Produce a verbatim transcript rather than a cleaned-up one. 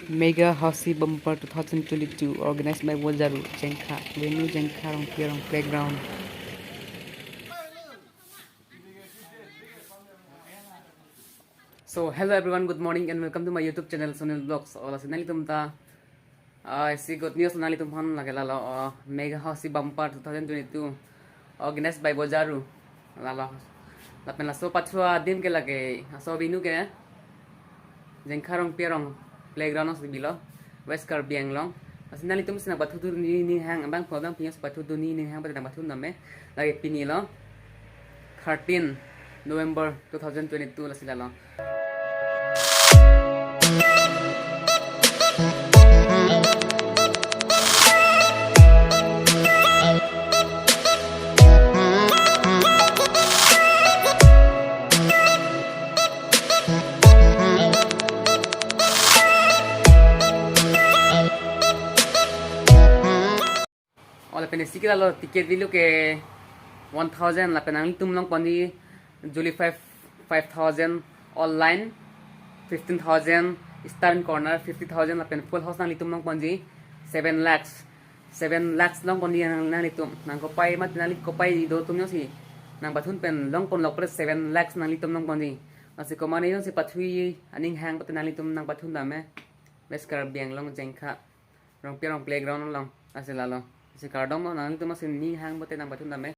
Mega Housie Bumper two thousand twenty-two, organized by Bojaru, Jengkha, Venu Jengkha Rongpi Arong Playground. So, hello everyone, good morning and welcome to my YouTube channel, Sunil Vlogs. Lasi nanglitum ta, ah, isi good news nanglitum aphan lake lalo, ah, Mega Housie Bumper two thousand twenty-two, organized by Bojaru. Lalo. Lapen laso pathu adim ke lake, laso venue ke Jengkha Rongpi Arong Playground alongsi bilo, West Karbi Anglong. Lasi nanglitum si nangpathu dun ni, ni hang, abang pho abang pini si pathu dun ni, ni hang, pati nangpathu dam me. Lake pini lo, thirteen November two thousand twenty-two, lasi lalo. Oh, lapen isi ke lalo ticket value ke one thousand, lapen nanglitum longponji Juli five, five thousand, online fifteen thousand, Eastern Corner fifty thousand, lapen Full House nanglitum longponji seven lakhs. Seven lakhs longponji nang, nanglitum. Nang kopai mat nangli kopai do atum jongsi nangpathun pen longpon lok pore seven lakhs nanglitum longponji. Lasi komat jongsi pathu aning hang pute nanglitum nangpathun dam me. West Karbi Anglong Jengkha Rongpi Arong Playground along. Lasi lalo. Lasi kardom lo, nanglitum si ning hang pute nangpathun dam me.